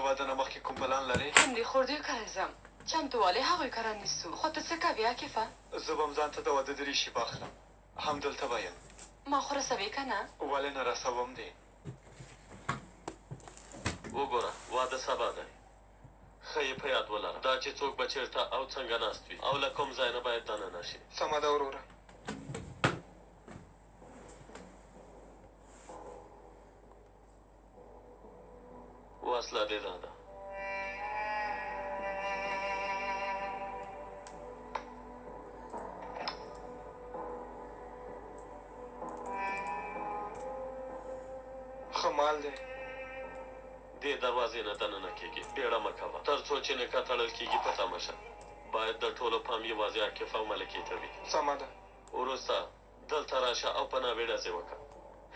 واده نه مخکې کوم پلان لرې؟ همدې خور دې کره ځم. چمتووالی هغوی کره نیسو. خو ته څه کوې عاکفه؟ زه به هم ځان ته د واده دریشي باخلم. همدلته به یم. ما خو رسوې که نه؟ ولې نه رسوم دې. وګوره، واده سبا دی. ښه یې په یاد ولره، دا چې څوک به چېرته او څنګه ناست وي او له کوم ځای نه باید دننه شي. سمه ده وروره. وسله دې دا ده. ښه مال دی. دې دروازې نه دننه کېږي. بېړه مه کوه. تر څو چې نکاح تړل کېږي په تمه شه. باید د ټولو پام یوازې عاکف او ملکې ته وي. سمه ده. وروسته دلته راشه او په ناوې ډزې وکړه.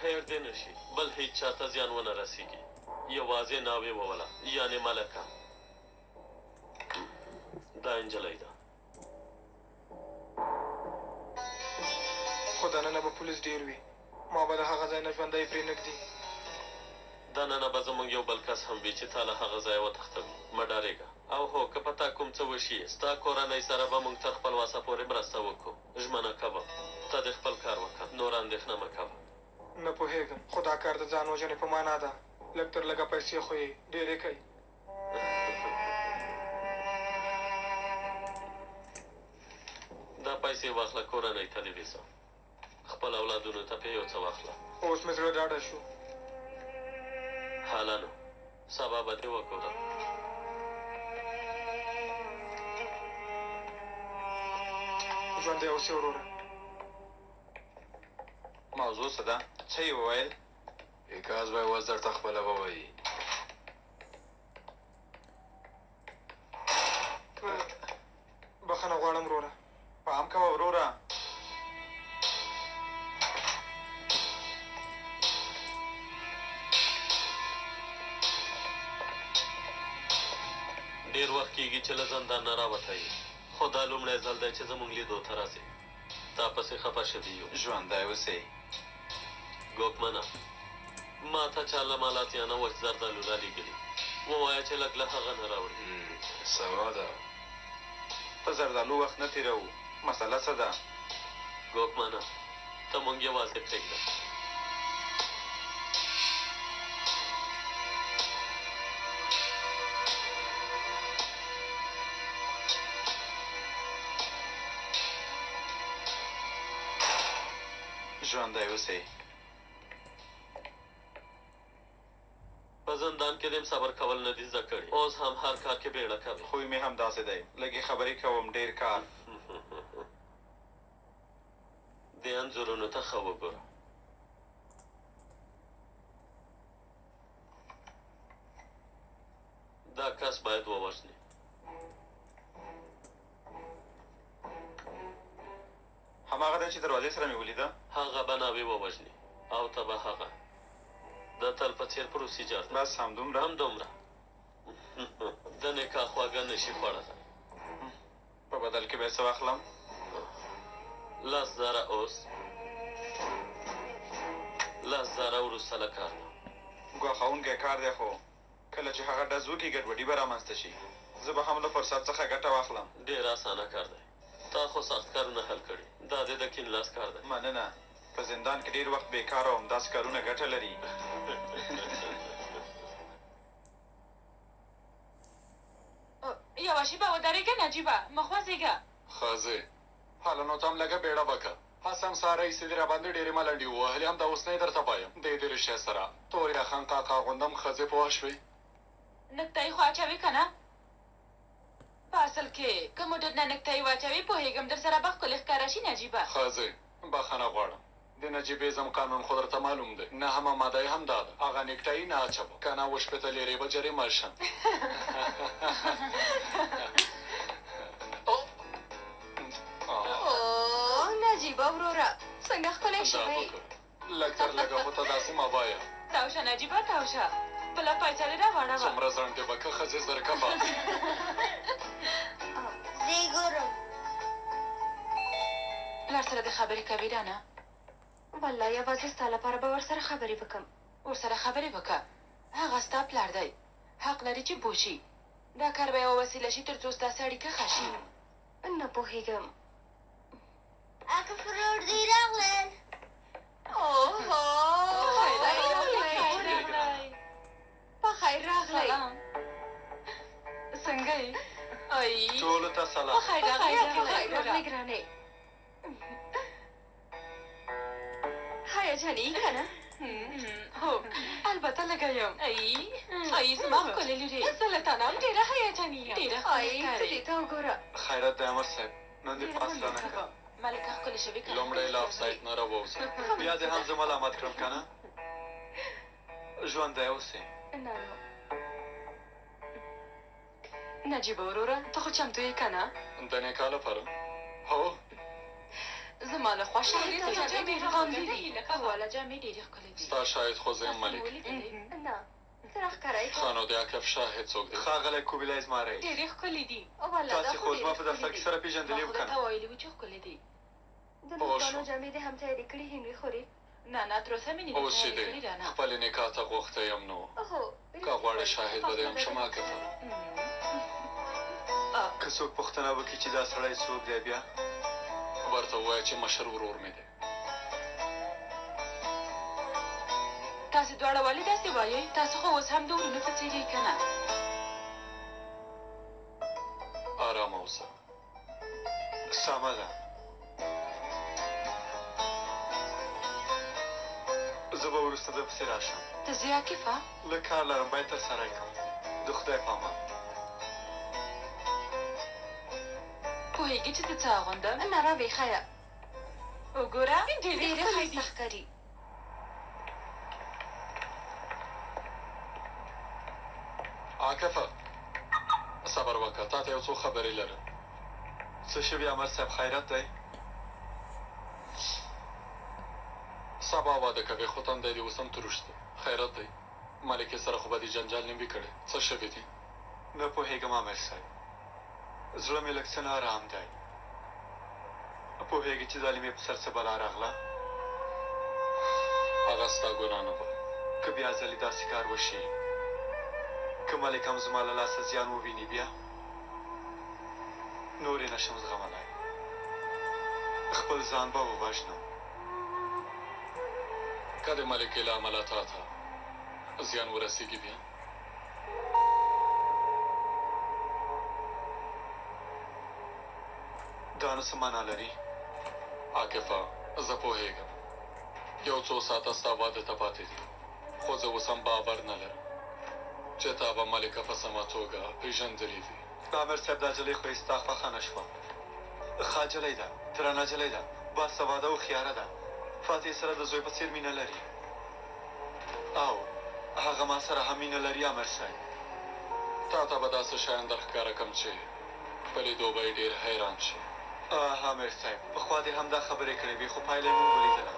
هېر دې نه شي، بل هېچا ته زیان ونه رسېږي. یوازې ناوې ووله، یعنې ملکه. دا نجلۍ ده. خو دننه به پولیس ډېر وي. ما به له هغه ځای نه ژوندی پرې نه ږدي. دننه به زموږ یو بل کس هم وي چې تا له هغه ځایه وتښتوي. مه ډارېږه. او هو، که په تا کوم څه وشي، ستا کورنۍ سره به موږ تر خپل وسه پورې مرسته وکړو. ژمنه کوم. ته دې خپل کار وکړه، نوره اندېښنه مه کوه. نه پوهېږم، خو دا کار د ځان وژنې په مانا ده. لږ تر لږه پیسې خو یې ډېرې کړئ. دا پیسې واخله، کورنۍ ته دې ویسه. خپل اولادونو ته پې یو څه واخله. اوس مې زړه ډاډه شو. هله نو، سبا به دې وګورم. ژوندی اوسې وروره. موضوع څه ده؟ څه یې وویل؟ ایکاز به اوس درته خپله ووایي. بخښنه غواړم وروره. پام کوه وروره. ډېر وخت کېږي چې له زندان نه راوتی یې، خو دا لومړی ځل دی چې زموږ لیدو ته راځې. تا پسې خفه شوي یو. ژوندی اوسې. ګوکمنه! ما ته چا له مالاتیا نه وچ زردالو رالېږلي. ووایه چې لږ له هغه نه راوړي. سمه ده. په زردالو وخت نه تېروو. مسله څه ده؟ ګوکمنه! ته موږ یوازې پرېږده. ژوندی اوسې. په زندان کې دې صبر کول نه دي زده کړي. اوس هم هر کار کې بېړه کوې. خوی مې همداسې دی. لږې خبرې کوم، ډېر کار. دې انځورونو ته ښه وګوره. دا کس باید ووژنې. هماغه دی چې دروازې سره مې ولیده. هغه به ناوې ووژني او ته به هغه. د تل په څېر پروسیجر دی. بس همدومره؟ همدومره. د نکاح خواږه نه شي خوړلی. په بدل کې به یې څه واخلم؟ 10,000 اوس، 10,000 وروسته له کار نه. ګواښوونکی کار دی، خو کله چې هغه ډز وکړي، ګډوډي به رامنځته شي. زه به هم له فرصت څخه ګټه واخلم. ډېر اسانه کار دی. تا خو سخت کارونه حل کړي. دا دې د کین لاس کار دی. مننه. په زندان کې ډېر وخت بېکاره وم. داسې کارونه ګټه لري. یوه شېبه ودرېږه نجیبه، مه خوځېږه. ښځې، هله نو ته هم لږه بېړه وکړه. هسې هم سهار راهیسې دې راباندې ډېرې ملنډې ووهلې، همدا اوس نه یې درته وایم. دې دریشۍ سره تور یخن قاقا اغوندم، ښځې پوه شوې؟ نکتایي خو اچوې که نه؟ په اصل کې که مو درنه نکتایي واچوې، پوهېږم درسره به ښکلې ښکاره شي نجیبه. ښځې، بخښنه غواړم. د نجیبیزم قانون خو درته معلوم دی، نهمه ماده یې همدا ده، هغه نیکټایي نه اچوه، که نه 67 لیرې به جریمه شم. اوه نجیبه وروره، څنګه ښکلی دا شوی. وکړه، لږ تر لږه خو ته داسې مه وایه. تاو شه نجیبه، تاو شه، خپله پایڅه دې راواړوه. څومره ځنډ دې وکړ ښځې، زر کوه. زه یې ګورم. پلار سره دې خبرې کوې رانه؟ والله یوازې ستا لپاره به ورسره خبرې وکم. ورسره خبرې وکه، هغه ستا پلار دی. حق لري چې پوه شي. دا کار به یوه وسیله شي تر څو ستاسې اړیکه ښه شي. نه پوهېږم. عاکف ورور دوی راغلل. اوهو، خیر راغلی. په خیر راغلی. څنګه یې؟ ای، ټولو ته سلام. په خیر راغلی. په خیر راغلی ګرانې. هیجاني یې که نه؟ هو، البته لږه یم. ای ای، زما ښکلې لورې، زه له تا نه هم ډېره هیجاني یم. ډېره ای، ښکلې ته ښکارې. دې ته وګوره. خیرت دی امر صاحب، نن دې پاس رانه کړ. ملکه ښکلې شوې که نه؟ لومړی له افسایډ نه راووځه. بیا دې هم زه ملامت کړم که نه؟ ژوندی اوسې. نه نو. نجیبه وروره، ته خو چمتو یې که نه؟ د نکاح لپاره؟ هو. زما له خوا شاهد ته جامې ډېرې غوندې ښکلې دي. والا جامې ډېرې ښکلې دي. ستا شاهد خو زه یم ملک. نه، ته راښکاره یې. ښه نو د عاکف شاهد څوک دی؟ ښاغلی کوبیلای زما رئیس. ډېرې ښکلې دي. والا دا تاسې خو خو زما ډېرې په دفتر ښکلې کې دي. سره ما پېژندلي خو وو که درته نه؟ ویلي وو چې ښکلې دي. د پوه نوکانو شوم. جامې دې هم تیارې کړي هنري خورې؟ نه نه، تر اوسه مې نه دي اوس چې تیارې دی کړي رانه. خپلې نکاح ته غوښتی یم نو هو. که غواړې شاهد به دې هم شم عاکفه. که څوک پوښتنه وکړي چې دا سړی څوک دی بیا؟ ورته ووایه چې مشر ورور مې دی. تاسې دواړه ولې داسې وایئ؟ تاسو خو اوس هم د ورونو په څېر یئ که نه؟ آرامه اوسه. سمه ده، زه به وروسته در پسې راشم. ته ځې عاکفه؟ لږ کار لرم، باید ترسره یې کړم. د خدای په امان. پوهېږې چې زه څه اغوندم؟ نه، راویې ښیه. وګوره، ډېرې ډېرې ښکلې دي. ښایسته ښکاري. عاکفه، صبر وکړه، تا ته یو څو خبرې لرم. څه شوي امر صاحب، خیرت دی؟ سبا واده کوې خو تندی دې اوس هم تروش دی. خیرت دی؟ ملکې سره خو به دې جنجال نه وي کړی؟ څه شوي دي؟ نه پوهېږم امر صاحب، زړه مې لږ څه ناارام دی. پوهېږې چې ظالمې په سر څه بلا راغله؟ هغه ستا ګناه نه وه. که بیا ځلې داسې کار وشي، که ملک هم زما له لاسه زیان وویني، بیا نور یې نشم زغملی. خپل ځان به ووژنم. که د ملکې له امله تا ته زیان ورسېږي بیا؟ دا نو څه معنا لري؟ عاکفه، زه پوهېږم یو څو ساعته ستا واده ته پاتې دي، خو زه اوس هم باور نه لرم چې تا به ملکه په سمه توګه پېژندلې وي. امر صاحب، دا جلۍ خو یې ستا خوښه نه شوه. ښه جلۍ ده، درنه جلۍ ده، باسواده هوښیاره ده، فاتح سره د زوی په څېر مینه لري او هغه ما سره هم مینه لري امر صاحب. تا ته به داسې شیان در ښکاره کړم چې په لیدو به یې ډېر حیران شې. آه امر صاحب، پخوا دې هم دا خبرې کړې وې، خو پایله یې موږ ولیدله.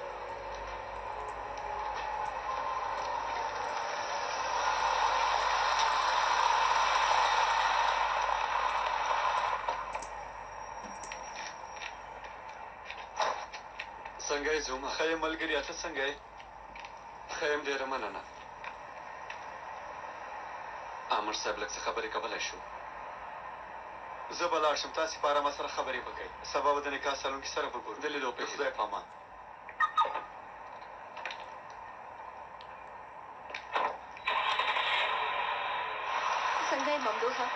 څنګه یې زومه؟ ښه یم ملګریه، ته څنګه یې؟ ښه یم، ډېره مننه. امر صاحب، لږ څه خبرې کولی شو؟ زه به لاړ شم، تاسې په آرامه سره خبرې وکړئ. سبا به د نکاح سالون کې سره وګورو. د لیدو په د هیله. خدای په امان. څنګه یې ممدوحه؟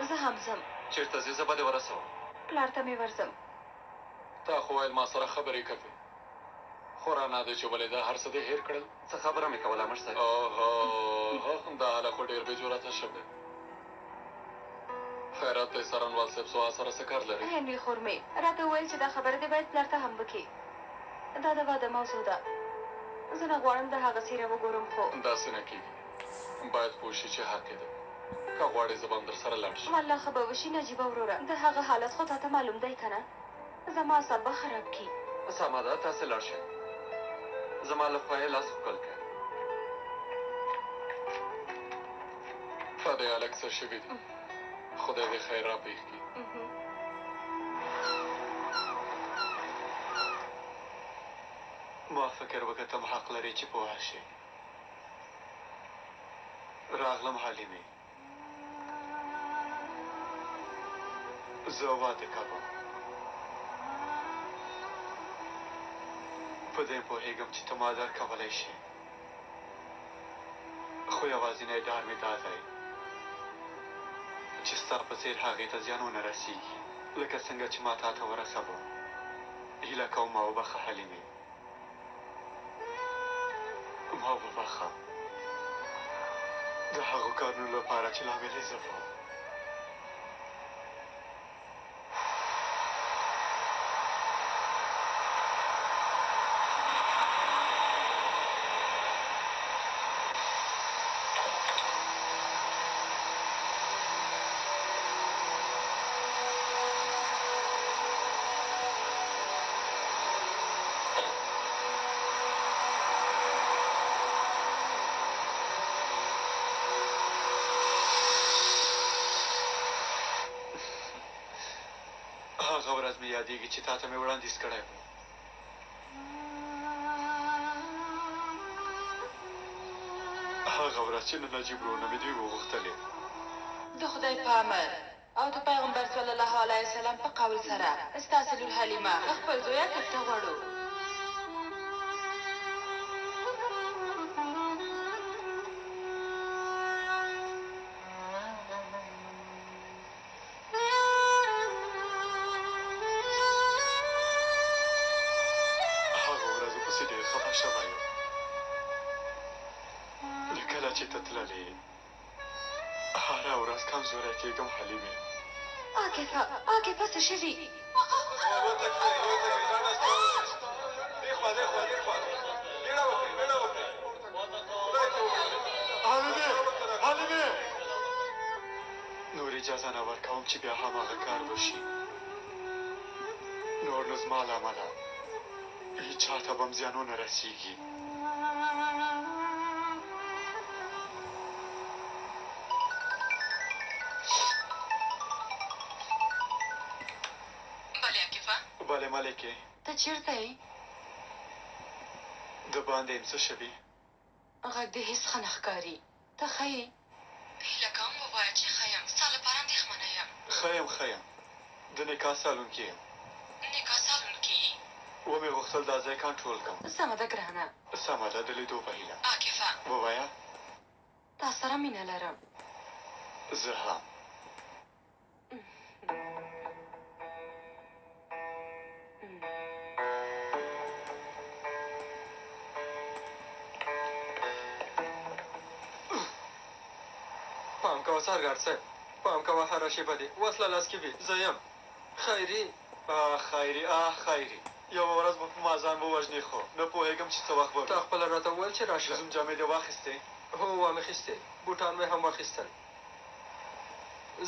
زه هم ځم. چېرته ځې؟ زه به دې ورسوم. پلار ته مې ورځم. تا خو ویل ما سره خبرې کوې، خو رانه دی چې ولې دا هر څه دې هېر کړل؟ څه خبره مې کوله امر صاحب؟ اوهو، دا هله خو ډېر بې جرأته شوی. خیرت دی څارنوال صاحب، سوها سره څه کار لري؟ هنري خور مې راته وویل چې دا خبره دې باید پلار ته هم وکړي. دا د واده موضوع ده. زه نه غواړم د هغه څېره وګورم، خو داسې نه کېږي، باید پوه شي چې حق یې دی. که غواړې زه به هم درسره لاړ شم. والله ښه به وشي نجیبه وروره. د هغه حالت خو تاته معلوم دی که نه؟ زما اعصاب به خراب کړي. سمه ده، تاسې لاړ شئ، زما له خوا یې لاس ښکل کړه. په دې هلک څه شوي دي؟ خدای دې خیر را پېښ کړي. ما فکر وکړ ته هم حق لرې چې پوه شې. راغلم حلیمې، زه واده کوم. په دې پوهېږم چې ته ما درک کولی شې، خو یوازینی ډار مې دا دی چې ستا په څېر هغې ته زیان ونه رسېږي، لکه څنګه چې ما تا ته ورسوه. هیله کوم ما وبخښه حلیمې، ما وبخښه د هغو کارونو لپاره چې لامل یې زه وم. هغه ورځ مې یادېږي چې تا ته مې وړاندیز کړی و. هغه ورځ چې له نجیب ورور نه مې دوی وغوښتلې. د خدای په امر او د پیغمبر صلی الله علیه وسلم په قول سره ستاسې لور حلیمه خپل زوی عاکف ته غواړو. هغو ورځو پسې ډېر خفه شوی یم. له کله چې ته تللې هره ورځ کمزوری کېږم حلیمې. عاکفه، عاکفه څه شوي؟ حلیمې، حلیمې! نور اجازه نه ورکوم چې بیا هم هغه کار وشي. نور نو زما له امله هیچا ته به هم زیان ونه رسېږي. بله عاکفه؟ بله ملکې. ته چېرته یې؟ د باندې یم. څه شوي؟ غږ دې هېڅ ښه نه ښکاري. ته ښه یې؟ هیله کوم ووایه چې ښه یم، ستا لپاره اندېښمنه یم. ښه یم، ښه یم. د نکاح سالون کې یم. نکاح سالون کې یې؟ ومې غوښتل دا ځای کنټرول کړم. سمه ده ګرانه. سمه ده، د لیدو په هیله. عاکفه. ووایه. تا سره مینه لرم. زه هم. پام کوه څارګر صاحب، پام کوه، هره شېبه دې وسله لاس کې وي. زه یم خیري. آه خیري، آه خیري، یوه ورځ به په ما ځان ووژنې، خو نه پوهېږم چې څه وخت به وي. تا خپله راته وویل چې راشه. د زوم جامې دې واخیستې؟ هو وامې خیستې، بوټان مې هم واخیستل.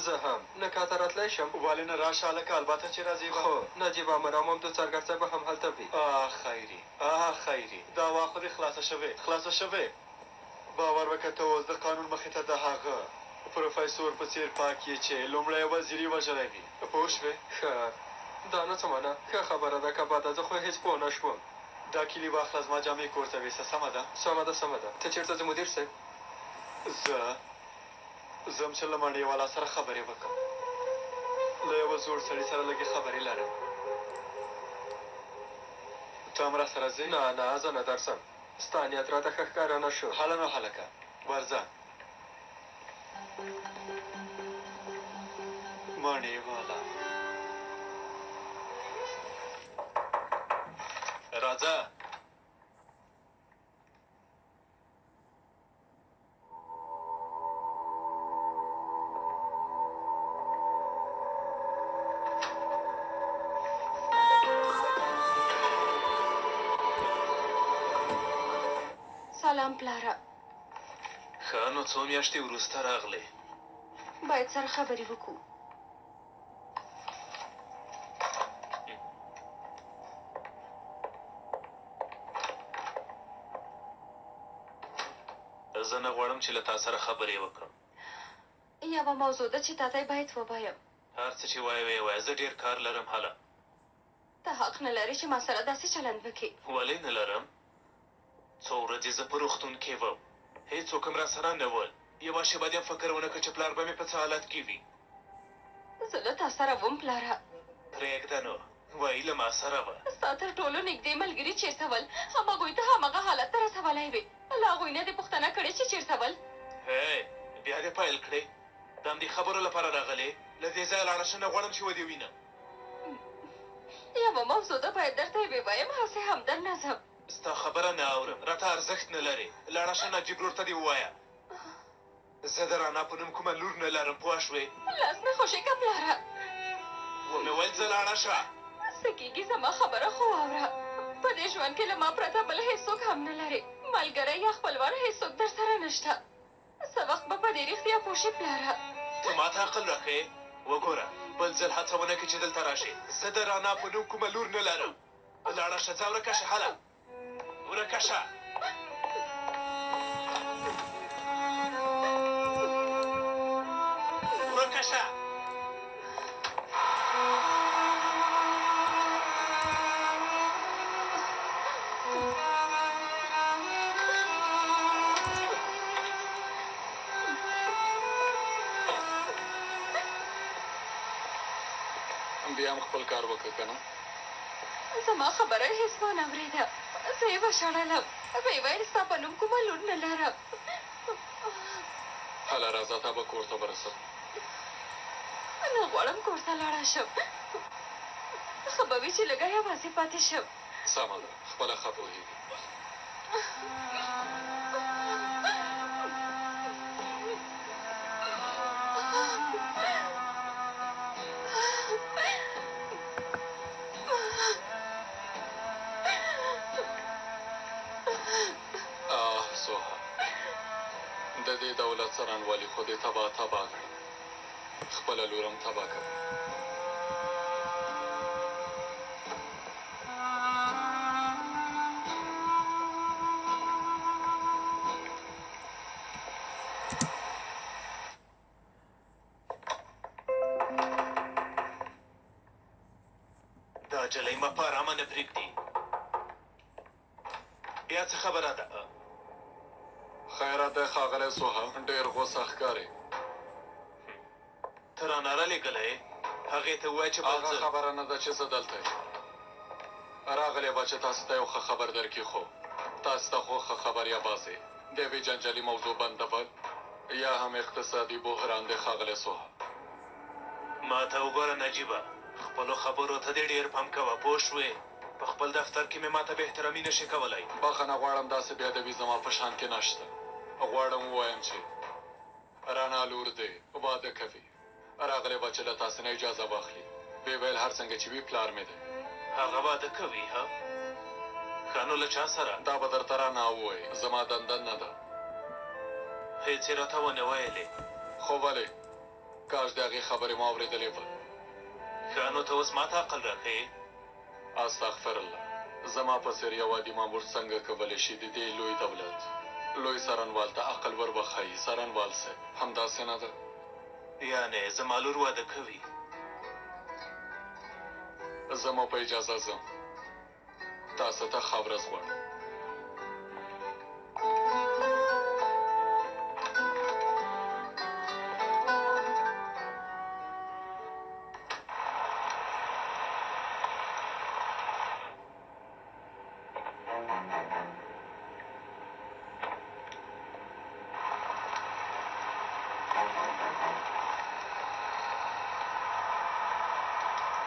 زه هم نکاح ته راتلی شم؟ ولې نه، راشه هلکه، البته چې راځې به. خو نجیب امر او ممدو څارګر صاحب به هم هلته وي. آه خیري، آه خیري، دعوا خو دې خلاصه شوې، خلاصه شوې. باور وکړه ته اوس د قانون مخې ته د هغه پروفیسور په څېر پاک یې چې لومړی وزیر یې وژلی وي، پوه شوې؟ ښه، دا نو څه معنا؟ ښه خبره ده که بده، زه خو هېڅ پوه نه شوم. دا کیلي واخله، زما جامې کور ته ویسه، سمه ده؟ سمه ده، سمه ده. ته چېرته ځې مدیر صاحب؟ زه ځم چې له مڼې والا سره خبرې وکړم. له یوه زوړ سړي سره لږې خبرې لرم. ته هم راسره ځې؟ نه نه، زه نه درځم. ستا نیت راته ښه ښکاره نه شو. هله نو هلکه، ورځه. مڼې والا. راځه. سلام پلاره. ښه نو څو میاشتې وروسته راغلې. باید سره خبرې وکړو. زه نه غواړم چې له تا سره خبرې وکړم. یوه موضوع ده چې تا ته یې باید ووایم. هر څه چې وایې ویې وایه، زه ډېر کار لرم. هله. ته حق نه لرې چې ما سره داسې چلند وکړې. ولې نه لرم؟ څو ورځې زه په روغتون کې وم، هېڅوک هم راسره نه ول. یوه شېبه دې هم فکر ونه کړ چې پلار به مې په څه حالت کې وي. زه له تا سره وم پلاره. پرېږده نو، وایي له ما سره وه. ستا تر ټولو نږدې ملګري چېرته ول؟ هماغوی ته هماغه حالت ته رسولی وې. له هغوی نه دې پوښتنه کړې چې چېرته ول؟ هی، بیا دې پیل کړې. د همدې خبرو لپاره راغلې؟ له دې ځایه لاړه شه، نه غواړم چې ودې وینم. یوه موضوع ده باید درته یې ووایم، هسې هم درنه ځم. ستا خبره نه اورم، راته ارزښت نه لرې. لاړه شه نجیب ورور ته دې ووایه. زه د رانا په نوم کومه لور نه لرم، پوه شوې؟ لاس مې خوشې که پلاره. ومې ویل ځه لاړه شه. څه کېږي زما خبره خو واوره. په دې ژوند کې له ما پرته بل هېڅوک هم نه لرې، ملګری یا خپلوان هېڅوک درسره نشته. څه وخت به په دې رښتیا پوه شې پلاره؟ ته ماته عقل راښیې؟ وګوره بل ځل هڅه ونه کړې چې دلته راشې. زه د رانا په نوم کومه لور نه لرم. لاړه شه، ځه ورکه شه، هله ورکه شه. ورکه شه. بیا هم خپل کار وکړه که نه؟ زما خبره یې هېڅ وانه ورېده. زه یې وشړلم. ویې ویل ستا په نوم کومه لور نه لرم. هله راځه، تا به کور ته ورسوم. نه غواړم کور ته لاړه شم. ښه به وي چې لږه یوازې پاتې شم. سمه ده، خپله ښه پوهېږي. آه سوها، د دې دولت څارنوالي خو دې تباه تباه کړه، خپله لور هم تباه کوي. دا جلۍ ما په ارامه نه پرېږدي. بیا څه خبره ده؟ خیرات دی ښاغلی سوها، ډېر غوسه ښکارې. ته رانه رالېږلی؟ هغې ته ووایه چې بل هغه ځل. خبره نه ده چې زه دلته یم. راغلې وه چې تاسو ته یو ښه خبر درکړي، خو تاسو ته خو ښه خبر یوازې د یوې جنجالي موضوع بندول یا هم اقتصادي بحران دی ښاغلی سوها. ما ته وګوره نجیبه، خپلو خبرو ته دې ډېر پام کوه، پوه شوې؟ په خپل دفتر کې مې ماته بې احترامي نه شې کولی. بخښنه غواړم، داسې بې ادبي زما په شان کې نشته. غواړم ووایم چې رڼا لور دې واده کوي. راغلې وه چې له تاسې نه اجازه واخلي. ویې ویل هر څنګه چې وي پلار مې دی. هغه واده کوي؟ ها، ښه نو له چا سره؟ دا به درته رڼا ووایي، زما دنده نه ده. هېڅ یې راته ونه ویلې. خو ولې؟ کاش د هغې خبرې مو اورېدلې وای. ښه نو ته اوس ماته عقل راښیې؟ استغفر الله، زما په څېر یو عادي مامور څنګه کولی شي د دې لوی دولت لوی څارنوال ته عقل ور وښایي؟ څارنوال صاحب، همداسې نه ده؟ یعنې زما لور واده کوي؟ زه مو په اجازه ځم، تاسو ته ښه ورځ غواړم.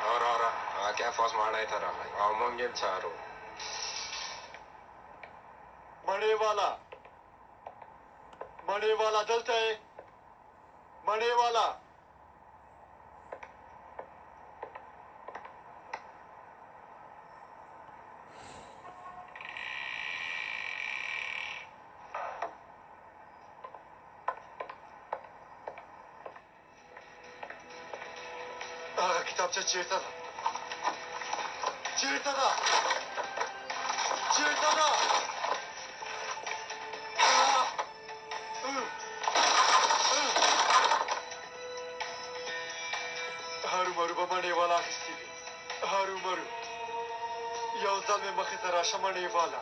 وروره، عاکف اوس ماڼۍ ته راغی او موږ یې څارو. مڼې والا، مڼې والا دلته یې؟ مڼې والا. هغه کتابچه چیرته ده؟ چیرته ده؟ چیرته ده؟ هرومرو به مڼې والا اخیستې وي. هرومرو یو ځل مې مخې ته راشه مڼې والا،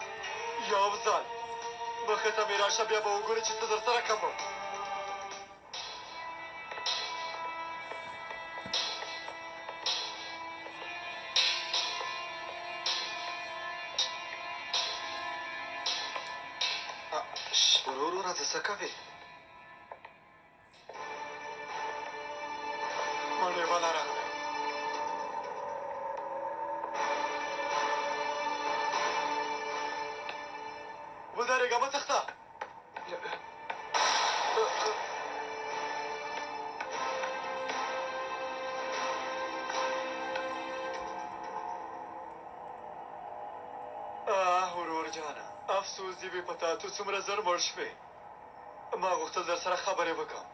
یو ځل. مخې ته مې راشه، بیا به وګورې چې څه درسره کوم. ورو وروره، ته څه کوې؟ مړې والا راغلی. ودرېږه، مه تښته. آه ورور جانه، افسوس دې وي په تا، ته څومره زر مړ شوې. ما غوښتل در سره خبرې وکړم.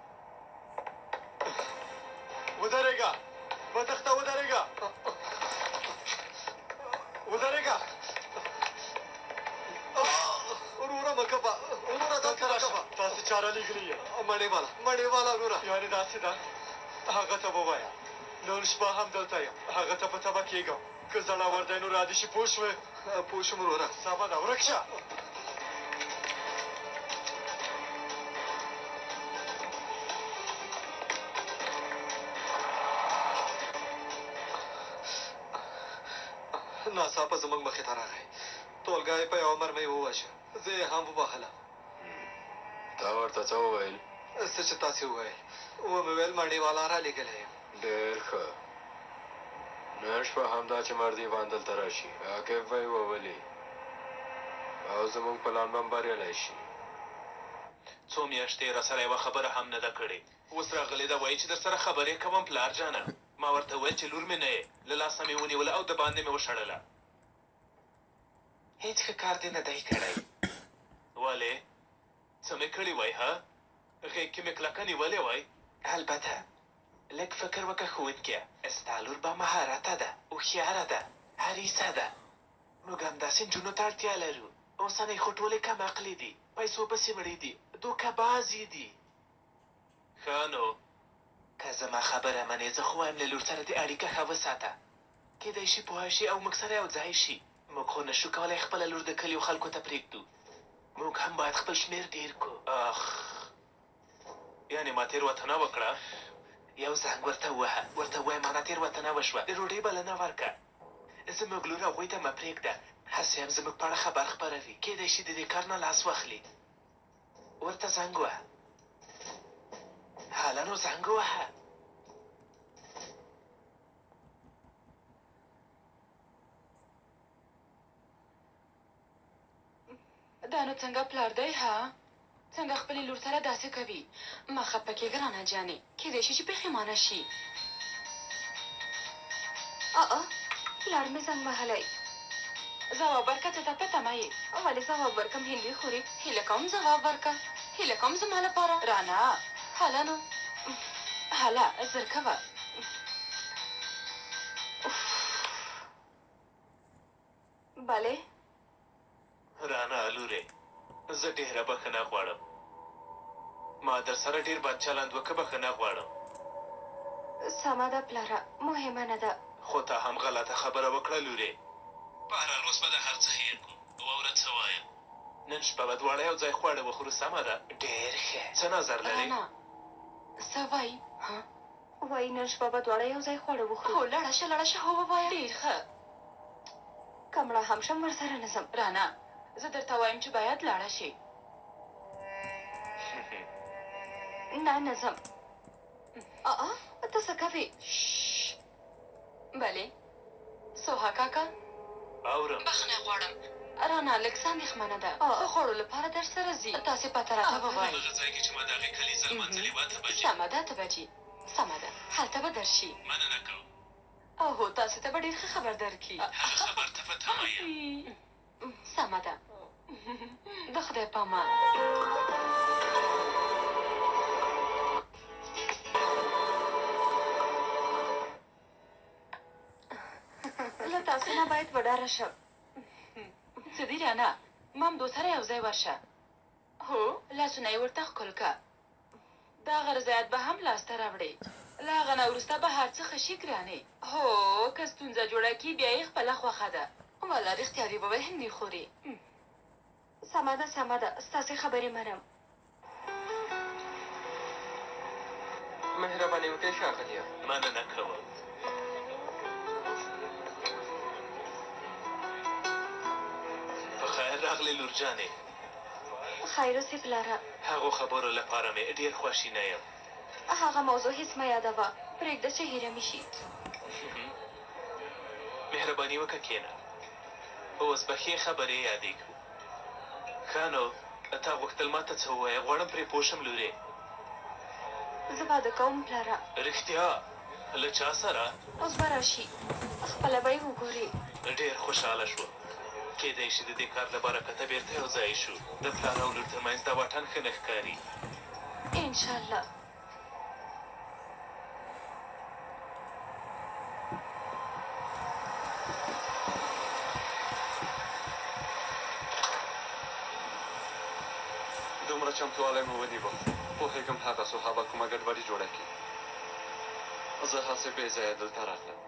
ودرېږه، مه تښته، ودرېږه، ودرېږه. وروره مه کوه، وروره دلته راشه. تاسې چا رالیږلي یې؟ مړې والا، مړې والا وروره. یعنې داسې ده، هغه ته ووایه نن شپه هم دلته یم، هغه ته په تمه کېږم. که زړور دی نو را دې شي، پوه شوې؟ پوه شوم وروره. سمه ده، ورک شه. ناڅاپه زموږ مخې ته راغی، تولګه یې په یوه مرمۍ وواژه، زه یې هم ووهلم. تا ورته څه وویل؟ څه چې تاسې وویل. ومې ویل مڼې والا رالیږلی یم. ډېر ښه. نن شپه همدا چې مردیوان دلته راشي، عاقب به یې وولي او زموږ پلان به هم بریالی شي. څو میاشتې یې راسره یوه خبره هم نه ده کړې. اوس راغلې ده، وایي چې درسره خبرې کوم پلار جانه. ما ورته وویل چې لور مې نه یې، له لاسه مې ونیوله او دباندې مې وشړله. هېڅ ښه کار دې نه دی کړی. ولې؟ څه مې کړي وای؟ ها، غېږ کې مې کلکه نیولې وای؟ البته، لږ فکر وکړه ښوونکیه، ستا لور با مهارته ده، هوښیاره ده، حریصه ده. موږ همداسې نجونو ته اړتیا لرو. اوسنۍ خو ټولې کم عقلې دي، پیسو پسې مړې دي، دوکه بازې دي. ښه نو. که زما خبره منې، زه خو وایم له لور سره دې اړیکه ښه وساته. کېدای شي پوه شي او موږ سره یو ځای شي. موږ خو نشو کولای خپله لور د کلیو خلکو ته پرېږدو. موږ هم باید خپل شمېر ډېر کړو. اخ، یعنې ما تېروتنه وکړه؟ یو زنګ ورته ووهه، ورته ووایه مانه تېروتنه وشوه، د ډوډۍ بلنه ورکړه. زموږ لور هغوی ته مه پرېږده، هسې هم زموږ په اړه خبر خپروي. کېدای شي د دې کار نه لاس واخلي. ورته زنګ ووهه. هله نو زنګ ووهه. دا نو څنګه پلار دی ها؟ څنګه خپلې لور سره داسې کوي؟ مه خپه کېږه رانه جانې، کېدای شي چې پښېمانه شي. آه، پلار مې زنګ وهلی. ځواب ورکړه، څه ته په تمه یې؟ ولې ځواب ورکړم هندي خورې؟ هیله کوم ځواب ورکړه، هیله کوم زما لپاره. رانه هله نو، هله زر کوه. بله رانه لورې، زه ډېره بښنه غواړم. ما در سره ډېر بد چلند وکړ، بښنه غواړم. سمه ده پلاره، مهمه نه ده. خو تا هم غلطه خبره وکړه لورې. بهرحال اوس به د هر څه هېر کړو. واوره څه وایم، نن شپه به دواړه یو ځای خواړه وخورو، سمه ده؟ ډېر ښه. څه نظر لرې؟ رانه څه وایي؟ ها؟ وایي نن شپه به دواړه یو ځای خواړه وخورو. هو لاړه شه، لاړه شه، هو ووایه. ډېر ښه. که مړه هم شم ورسره نه ځم. رانه زه درته وایم چې باید لاړه شې. نه نه ځم. آه، ته څه کوې؟ بله سوها کاکا. اورم. بخښنه غواړم رانه، لږ څه اندېښمنه ده، د خوړو لپاره در سره ځي. تاسې پته راته ووایئ. هغه ځای کې چې ما د هغې کلیزه لمانځلې وه، 8 بجې. سمه ده، 8 بجې، سمه ده، هلته به درشي. مننه کوم. او هو، تاسې ته به ډېر ښه خبر درکړي. هغه خبر ته په تمه یم. سمه ده، د خدای په امان. له تاسو نه باید وډاره شم. څه دي رانه، مامدو سره یو ځای ورشه. هو، لاسونه یې ورته ښکل که. دغه رضایت به هم لاسته راوړې. له هغه نه وروسته به هر څه ښه شي ګرانې. هو، که ستونزه جوړه کړي بیا یې خپله خوښه ده. والا رښتیا دې وویل هندي خورې. سمه ده، سمه ده، ستاسې خبرې منم. مهرباني وکړئ ښاغلیه. مننه کوم. په خیر راغلې لور جانې. خیر اوسې پلاره. هغو خبرو لپاره مې ډېر خواشینی یم. هغه موضوع هیڅ مه یادوه، پرېږده چې هېره مې شي. مهرباني وکړه کښېنه، اوس به ښې خبرې یادې کړو. ښه نو تا غوښتل ما ته څه ووایې؟ غواړم پرې پوه شم لورې. زه واده کوم پلاره. رښتیا؟ له چا سره؟ اوس به راشي، خپله به یې وګورې. ډېر خوشحاله شوم. کېدای شي د دې کار له برکته بېرته یو ځای شو. د پلار او لور ترمنځ دا واټن ښه نه ښکاري. انشاالله. دومره چمتووالی مو ونیوه، پوهېږم هغه صحابه کومه ګډوډي جوړه کړي. زه هسې بې ځایه دلته راغلم.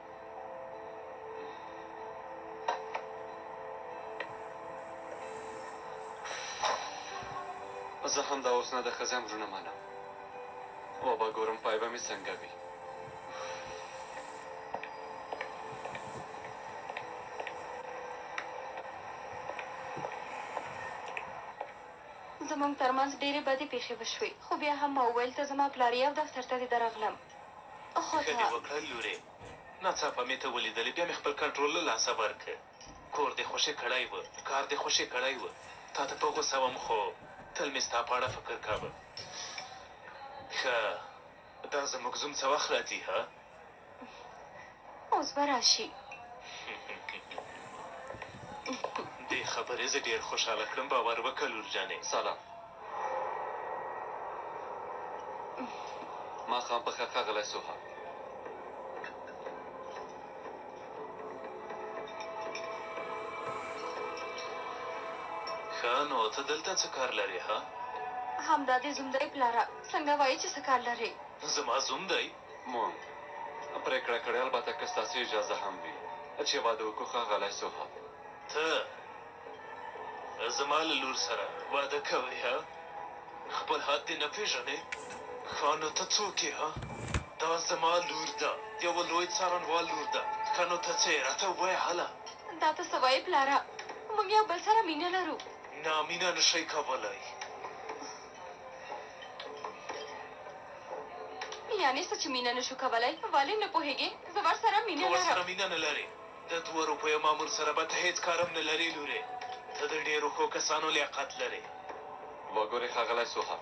زه همدا اوس نه د ښځې امرونه منم. وبه ګورم پای به مې څنګه وي. زموږ ترمنځ ډېرې بدې پېښې وشوې، خو بیا هم ما وویل ته زما پلار یې او دفتر ته دې درغلم. خو ښه ته دې وکړل لورې. ناڅاپه مې ته ولیدلې، بیا مې خپل کنټرول له لاسه ورکړ. کور دې خوشې کړی و، کار دې خوشې کړی و. تا ته په غوسه وم، خو تل مې ستا په اړه فکر کاوه. ښه، دا زموږ زوم څه وخت راځي ها؟ اوس به راشي. دې خبرې زه ډېر خوشحاله کړم، باور وکړه لور جانې. سلام. ماښام په خیر ښاغلی سوها. ښه نو ته دلته څه کار لرې ها؟ همدا دې زوم دی پلاره، څنګه وایې چې څه کار لرې؟ زما زوم دی؟ مونږ پرېکړه کړې، البته که ستاسې اجازه هم وي چې واده وکړو ښاغلی سوها. ته زما له لور سره واده کوې ها؟ خپل حد دې نه پېژنې؟ ښه نو ته څوک یې ها؟ دا زما لور ده، د یوه لوی څارنوال لور ده. ښه نو ته څه یې راته ووایه هله. دا ته څه وایې پلاره، موږ یو بل سره مینه لرو. نه، مینه نه شئ کولی. یعنې څه چې مینه نه شو کولی؟ ولې نه پوهېږې؟ زه ورسره مینه ته ورسره لرم. مینه نه لرې. د 2 روپیو مامور سره به ته هېڅ کار هم نه لرې لورې. ته د ډېرو ښو کسانو لیاقت لرې. وګورئ ښاغلی سوها،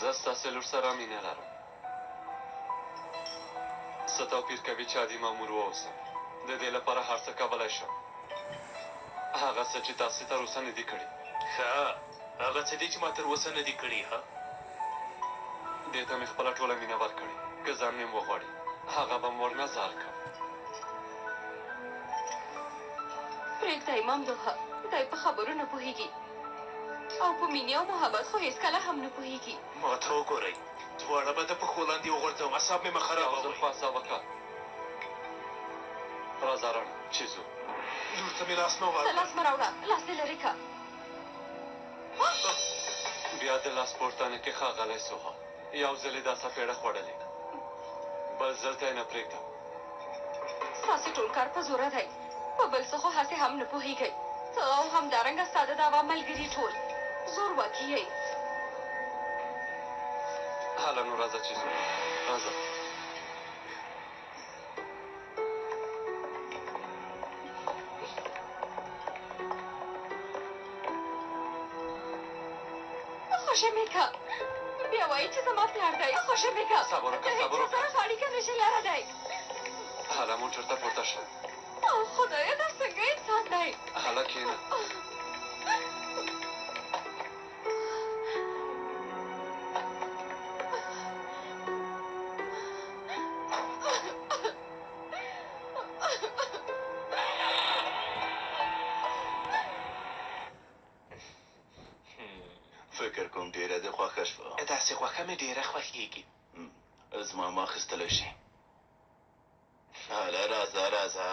زه ستاسې لور سره مینه لرم. څه توپیر کوي چې عادي مامور واوسم؟ د دې لپاره هر څه کولی شم، هغه څه چې تاسې تر اوسه نه دي کړي. ښه، هغه څه دي چې ما تر اوسه نه دي کړي ها؟ دې ته مې خپله ټوله مینه ورکړې. که ځان مې وغواړي هغه به مې ورنه ځار کړم. پرېږده یې ممدوحه، دی په خبرو نه پوهېږي او په مینې او محبت خو هېڅکله هم نه پوهېږي. ما ته وګورئ، دواړه به د پښو لاندې وغورځوم، اعصاب مې مه یو ځل خرابوئ. خو اعصاب وکړه. راځه رڼا چې ځو. لور ته مې لاس مه ته ورکړه. لاس مه راوړه، لاس دې لرې که. بیا د لاس پورته نه کې ښاغلی سوها، یو ځل یې دا څپېړه خوړلې، بل ځل ته یې نه پرېږدم. ستاسې ټول کار په زوره دی، په بل څه خو هسې هم نه پوهېږئ. ته او همدارنګه ستا د دعوا ملګري ټول زورواکي یئ. هله نو راځه چې ځو، راځه. خوشې مې که، بیا وایي چې زما پلار دی. خوشې مې که، صبر وکړه، د هېچا صبر وکړه. سره ښه اړیکه نه شي لرلی. هله موټر ته پورته شه. او خدایه، دا څنګه انسان دی؟ هله کښېنه. فکر کوم ډېره دې خوښه شوه. داسې غوښه مې ډېره خوښېږي. زما هم اخیستلی شي. هله راځه راځه.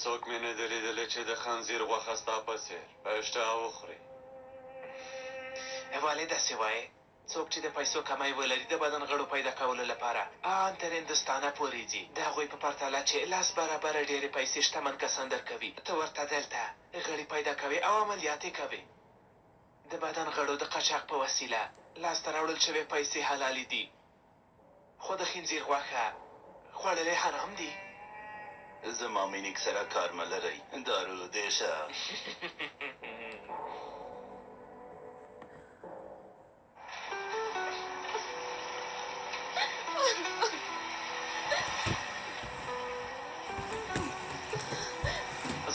څوک مې نه دی لیدلی چې د خنزیر غوښه ستا په څېر په اشتها وخوري. ولې داسې وایې؟ څوک چې د پیسو کمی ولري د بدن غړو پیدا کولو لپاره آن تر هندوستانه پورې ځي. د هغوی په پرتله چې لس برابره ډېرې پیسې شتمن کسان درکوي، ته ورته دلته غړي پیدا کوې او عملیات یې کوې. د بدن غړو د قاچاق په وسیله لاسته راوړل شوې پیسې حلالې دي، خو د خنزیر غوښه خوړل یې حرام دي. زما مینیک سره کار مه لرئ، دارو دې شه.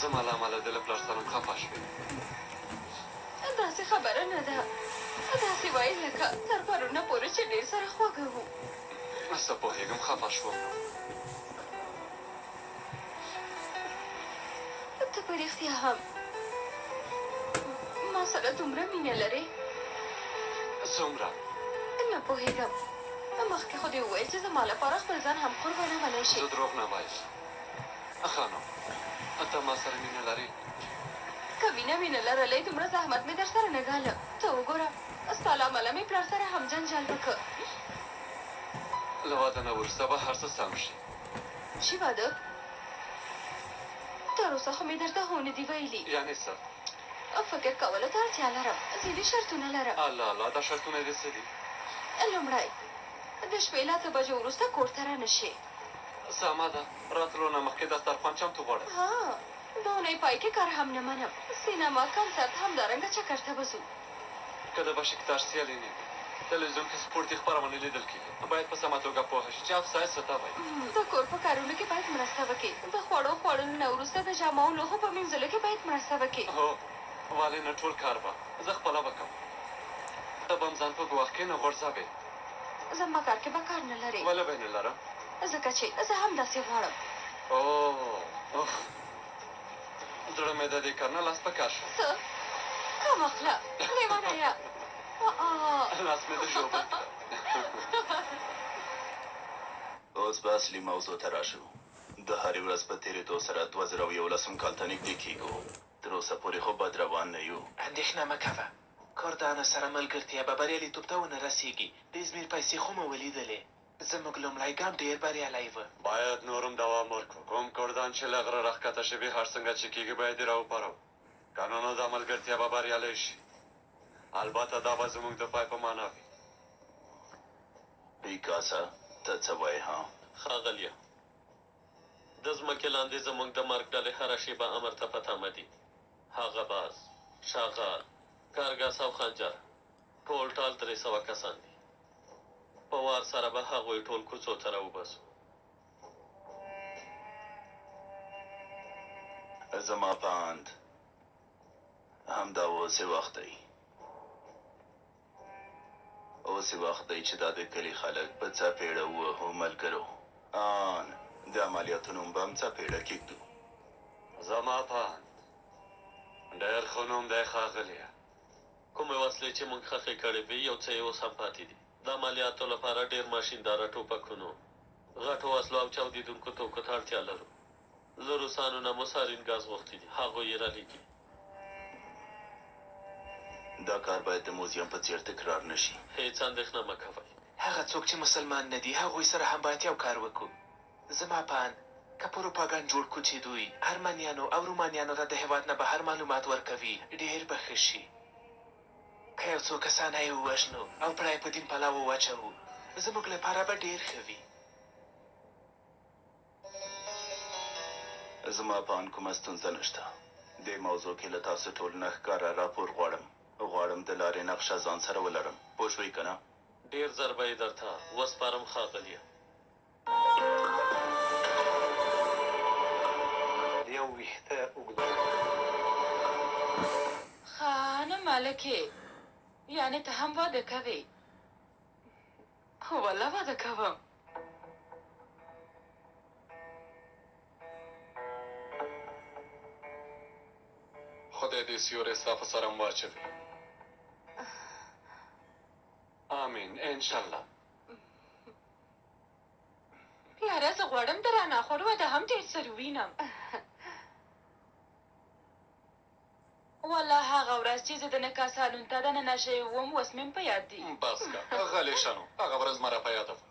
زما له امله د له پلار سره هم خفه شوې. داسې خبره نه ده، داسې وایې لکه تر پرونه پورې چې ډېر سره خواږه وو. زه پوهېږم خفه شوم نو. ته په رښتیا هم ما سره دومره مینه لرې؟ څومره؟ نه پوهېږم. مخکې خو دې وویل چې زما لپاره خپل ځان هم قربانولی شې. زه دروغ نه وایم. ښه نو ته ما سره مینه لرې؟ که مینه مې نه لرلی دومره زحمت مې درسره نه ګاله. ته وګوره ستا له امله مې پلار سره هم جنجال وکړ. له واده نه وروسته به هر څه سم شي. چی واده؟ تر اوسه خو مې درته هو نه دي ویلي. یعنې څه؟ فکر کولو ته اړتیا لرم. ځینې شرطونه لرم. الله الله، دا شرطونه دې څه دي؟ لومړی، د شپې له 8 بجو وروسته کور ته رانه شې. سمه ده، راتلو نه مخکې دسترخوان چمتو غواړم. ها، د اونۍ پای کې کار هم نه منم. سینما، کنسرت، همدارنګه چکر ته به ځو. که د بشکتاش سیالي نه وي، تلویزیون کې سپورتي خپرونې لیدل کېږي. باید په سمه توګه پوه شي چې افسایه څه ته وایي. د کور په کارونو کې باید مرسته وکړي. د خوړو خوړلو نه وروسته د جامو او لوښو په مینځلو کې باید مرسته وکړي. هو، ولې نه، ټول کار به زه خپله وکړم. ته به هم ځان په ګواښ کې نه غورځوې. زما کار کې به کار نه لرې. ولې به یې نه لرم؟ ځکه چې زه هم داسې غواړم. اوه، زړه مې د دې کار نه لاس په کار شو. څه؟ کم اخله لیونیه. لاس مې د ژوبل کړ. اوس به اصلي موضوع ته راشو. د هرې ورځ په تېرېدو سره 2011 کال ته نږدې کېږو. تر اوسه پورې خو بد روان نه یو. اندېښنه مه کوه، کردانو سره ملګرتیا به بریالیتوب ته ونه رسېږي. د ازمیر پیسې خو مو ولیدلې. زموږ لومړی ګام ډېر بریالی و. باید نور هم دوام ورکړو. کوم کردان چې له غره راښکته شوي، هر څنګه چې کېږي باید یې راوپاروو. که نه نو دا ملګرتیا به بریالۍ شي. البته دا به زموږ د پای په معنا وي. پیکاسا، ته څه وایې ها؟ ښاغلیه، د ځمکې لاندې زموږ د مرګ ډلې هره شېبه امر ته په تمه دي. هغه باز، شغال، کارګس او خنجر ټول ټال 300 کسان دي. په وار سره به هغوی ټول کوڅو ته راوباسو. زما په اند همدا اوس یې وخت دی. اوس یې وخت دی چې دا د کلي خلک په څپېړه ووهو ملګرو. آن د عملیاتو نوم به هم څپېړه کېږدو. زما په اند ډېر ښه نوم دی ښاغلیه. کومې وسلې چې موږ ښخې کړې وې، یو څه یې اوس هم پاتې دي. د عملیاتو لپاره ډېر ماشینداره ټوپکونو، غټو وسلو او چاودېدونکو توکو ته اړتیا لرو. له روسانو نه مو سارین ګاز غوښتي دي، هغوی یې رالېږي. دا کار باید د موزیم په څېر تکرار نه شي. هېڅ اندېښنه مه کوئ. هغه څوک چې مسلمان نه دي، هغوی سره هم باید یو کار وکړو. زما په اند که پروپاګند جوړ کړو چې دوی ارمنیانو او رومانیانو ته د هېواد نه بهر معلومات ورکوي، ډېر به ښه شي. که یو څو کسانه یې ووژنو او پړه یې په دین پلاو واچوو، زموږ لپاره به ډېر ښه وي. زما په اند کومه ستونزه نشته. دې موضوع کې له تاسو ټول نه ښکاره راپور غواړم. غواړم د لارې نقشه ځان سره ولرم. پوه شوئ که نه؟ ډېر زر به یې درته وسپارم ښاغلیه. یو ویښته اوږد. ښه نو مالکې، یعنې ته هم واده کوې؟ هو والله واده کوم. خدای دې سیوری ستا په سر هم واچوي. آمین انشاءالله. پلاره زه غواړم د رانا خور واده هم ډېر زر ووینم. والله هغه ورځ چې زه د نکاح سالون ته دننه شوې وم، اوس مې هم په یاد دي. بس که، غلې شه نو، هغه ورځ ما را په یاده وه.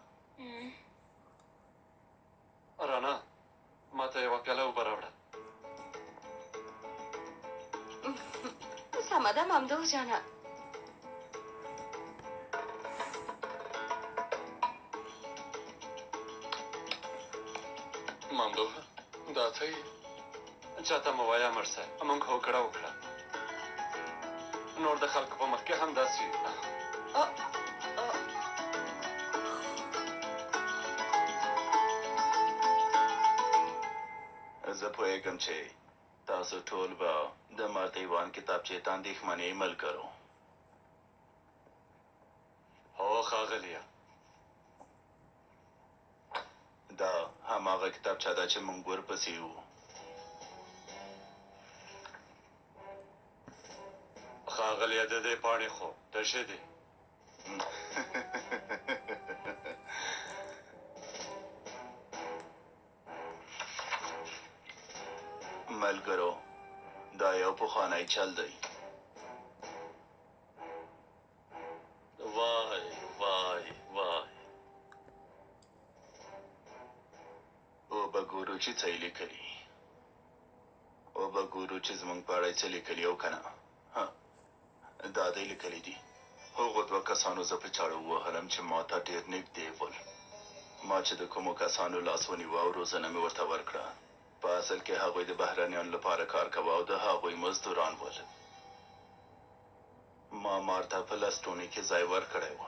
رانا، ما ته یوه پیاله اوبه راوړه. سمه ده ممدوح جانه. ممدوح، دا ته یې؟ چاته مه وایه امر صاحب، موږ هوکړه وکړه. نور د خلکو په مخ کې همداسې. زه پوهېږم چې تاسو ټول به د مارتیوان کتابچې ته اندېښمن یئ ملګرو. هو ښاغلیه. دا هماغه کتابچه ده چې موږ ورپسې یو. ښاغلیه، د دې پاڼې خو تشې دي. ملګرو، دا یو پخوانی چل دی. وای وای وای. وبه ګورو چې څه یې لیکلي. وبه ګورو چې زموږ په اړه یې څه لیکلي او که نه. ها، دا دی لیکلي دي. هغو دوه کسانو زه په چاړه ووهلم چې ما ته ډېر نږدې ول. ما چې د کومو کسانو لاس ونیوه او روزنه مې ورته ورکړه، په اصل کې هغوی د بهرنیانو لپاره کار کاوه او د هغوی مزدوران ول. ما مار ته په لستوڼي کې ځای ورکړی و.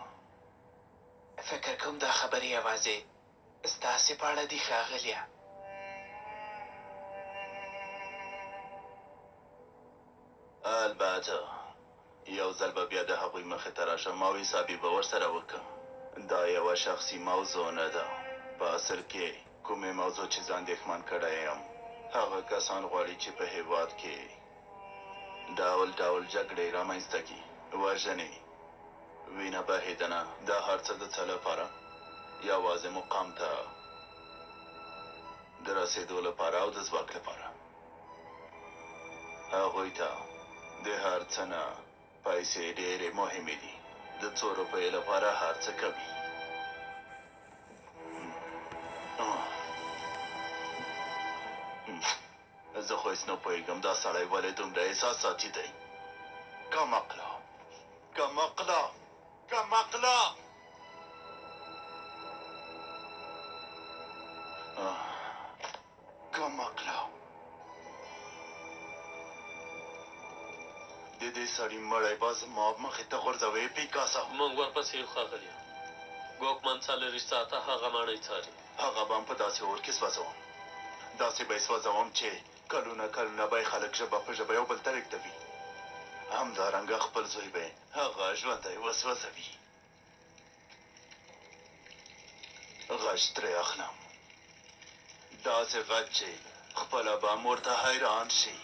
فکر کوم دا خبرې یوازې ستاسې په اړه دي ښاغلیه. البته یو ځل به بیا د هغوی مخې ته راشم او حسابي به ورسره وکړم. دا یوه شخصي موضوع نه ده. په اصل کې کومې موضوع چې زه اندېښمن کړی یم، هغه کسان غواړي چې په هېواد کې ډول ډول جګړې رامنځته کړي، وژنې، وینه بهېدنه، دا هر څه د څه لپاره؟ یوازې مقام ته د رسېدو لپاره او د ځواک لپاره. هغوی ته د هر څه نه پیسې ډېرې مهمې دي. د څو روپیو لپاره هر څه کوي. زه خو هېڅ نه پوهېږم دا سړی ولې دومره احساساتي دی. کم عقله، کم عقله، کم عقله. کم عقله. د دې سړي مړی به زما مخې ته غورځوې پیکاسا. موږ ورپسې یو ښاغلیه. ګوکمن 24 ساعته هغه ماڼۍ څاري. هغه به هم په داسې اور کې سوځوم، داسې به یې سوځوم چې کلونه کلونه به یې خلک ژبه په ژبه یو بل ته لېږدوي. همدارنګه خپل زوی به یې هغه ژوندی وسوځوي. غچ ترې اخلم، داسې غچ چې خپله به هم ورته حیران شي.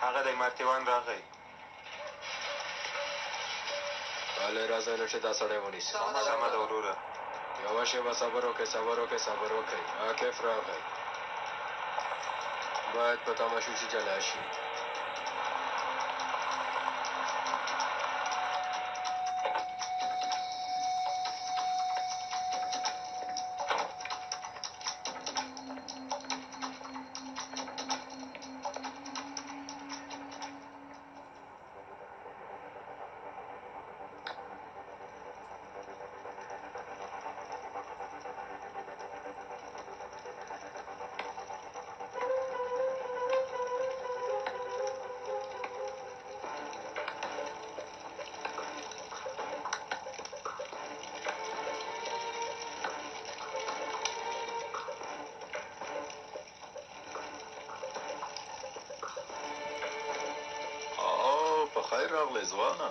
هغه دی مارتیوان راغی. هلئ راځئ نو چې دا سړی ونیسو. سمه ده وروره. یوه شېبه صبر وکړئ، صبر وکړئ، صبر وکړئ. عاکف راغی. باید په تمه شو چې جلا شي. خیر راغلی ځوانه.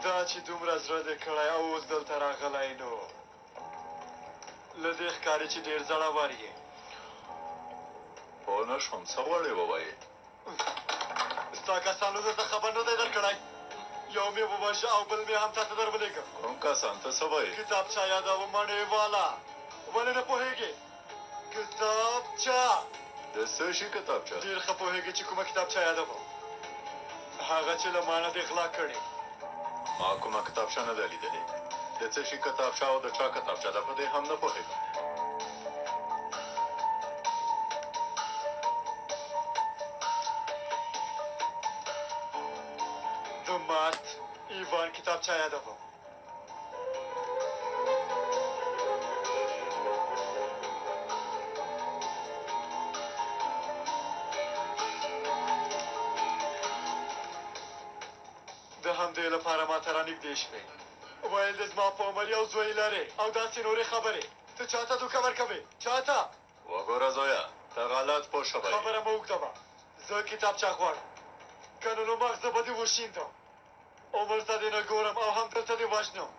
دا چې دومره زړه دې کړی او اوس دلته راغلی نو له دې ښکاري چې ډېر زړور یې. پوه پوه نه شوم، څه غواړې ووایې؟ ستا کسانو درته خبر نه دی درکړی؟ یو مې وواژه او بل مې هم تاته در ولېږه. کوم کسان؟ ته څه وایې؟ کتابچه یادوم مڼې والا. ولې نه پوهېږې؟ کتابچه. د څه شي کتابچه؟ ډېر ښه پوهېږې چې کومه کتابچه یادوم، هغه چې له مانه دې غلا کړې. ما کومه کتابچه نه ده لیدلې. د څه شي کتابچه او د چا کتابچه ده، په دې هم نه پوهېږم. د مارت ایوان کتابچه یادوم. د همدې لپاره ما ته رانږدې شوې، ویل د زما په عمر یو زوی لرې او داسې نورې خبرې. ته چاته دوکه ورکوې؟ چاته؟ وګوره زویه، ته غلط پوه شوی. خبره مه اوږدوه، زه کتابچه غواړم، که نه نو مغزه به دې وشیندم. عمر ته دې نه ګورم او همدلته دې وژنم.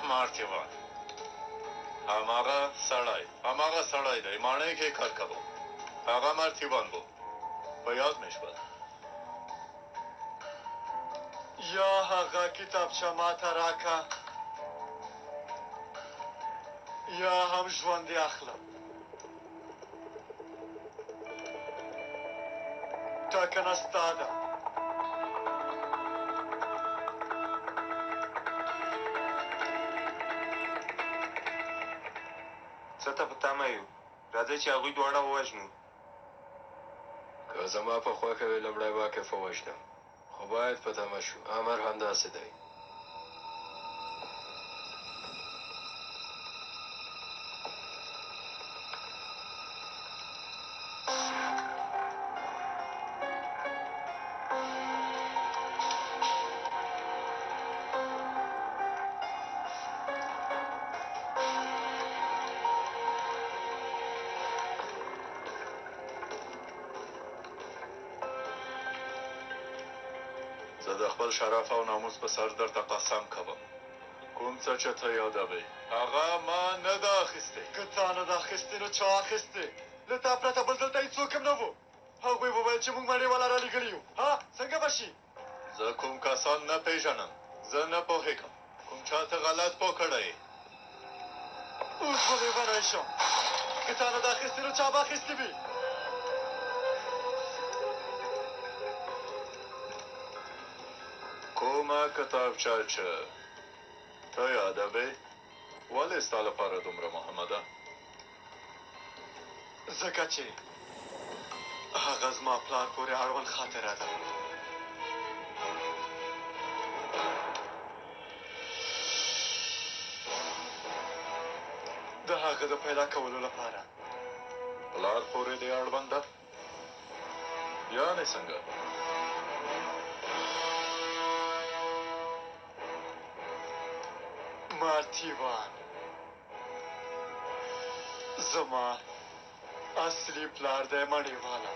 مارتیوان هماغه سړی، هماغه سړی دی، ماڼۍ کې کار کاوه. هغه مارتیوان و، په یاد مې شول. یا هغه کتابچه ماته راکه یا هم ژوند دې اخلم. ټاکنه ستا ده. څه ته په تمه یو؟ راځئ چې هغوی دواړه ووژنو. که زما په خوښه وي لومړی به عاکف ووژنم، خو باید په تمه شو. امر همداسې دی. زه د خپل شرف او ناموس په سر درته قسم کوم، کوم څه چې ته یادوې هغه ما نه ده اخیستې. که تا نه ده اخیستې نو چا اخیستې؟ له تا پرته بل دلته هیڅوک هم نه وو. هغوی وویل چې موږ مڼې والا رالیږلي یو. ها، څنګه به شي؟ زه کوم کسان نه پیژنم، زه نه پوهېږم کوم چا ته غلط پوه کړی یې. اوس به لیونی شم. که تا نه ده اخیستې نو چا به اخیستې وي؟ کومه کتابچه چې ته یادوې ولې ستا لپاره دومره مهمه ده؟ ځکه چې هغه زما پلار پورې اړوند خاطره ده. د هغه د پیدا کولو لپاره. پلار پورې دې اړوند ده؟ یعنې څنګه؟ مارتیوان زما اصلي پلار دی، مڼې والا.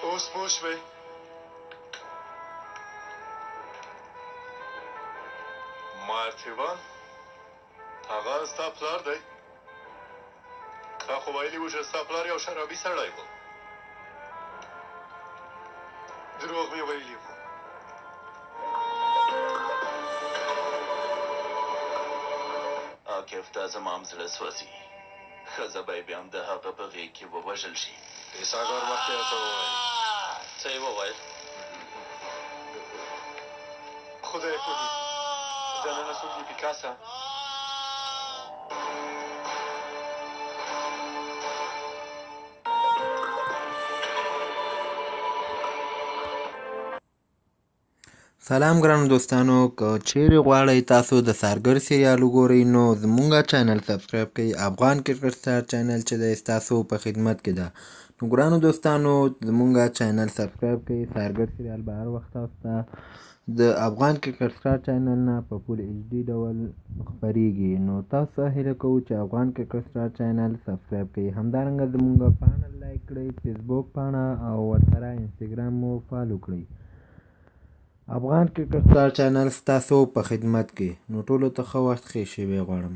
اوس پوه شوې؟ مارتیوان هغه ستا پلار دی؟ تا خو ویلي وو چې ستا پلار یو شرابي سړی و. دروغ مې ویلي وو. عاکف ته زما هم زړه سوځي. ښځه به یې بیا هم د هغه په غېږ کې ووژل شي. پیساګور مخکې یو څه وویل. څه یې وویل؟ خدای پوهېږي دننه څوک دي. پیکاسا سلام ګرانو دوستانو، که چیرې غواړئ تاسو د څارګر سریال وګورئ نو زمونږ چینل سبسکرایب کړئ. افغان کرکټ سټار چینل چې دی ستاسو په خدمت کې ده. نو ګرانو دوستانو زمونږ چینل سبسکرایب کړئ. څارګر سریال به هر وخت تاسو ته د افغان کرکټ سټار چینل نه په فول ایچ ډي ډول خپریږي. نو تاسو هیله کوو چې افغان کرکټ سټار چینل سبسکرایب کړئ. همدارنګه زمونږ پاڼه لایک کړئ، فیسبوک پاڼه او ورسره انستګرام مو فالو کړئ. افغان کرکټ سټار چینل ستاسو په خدمت کې. نو ټولو ته ښه وخت ښې شېبې غواړم.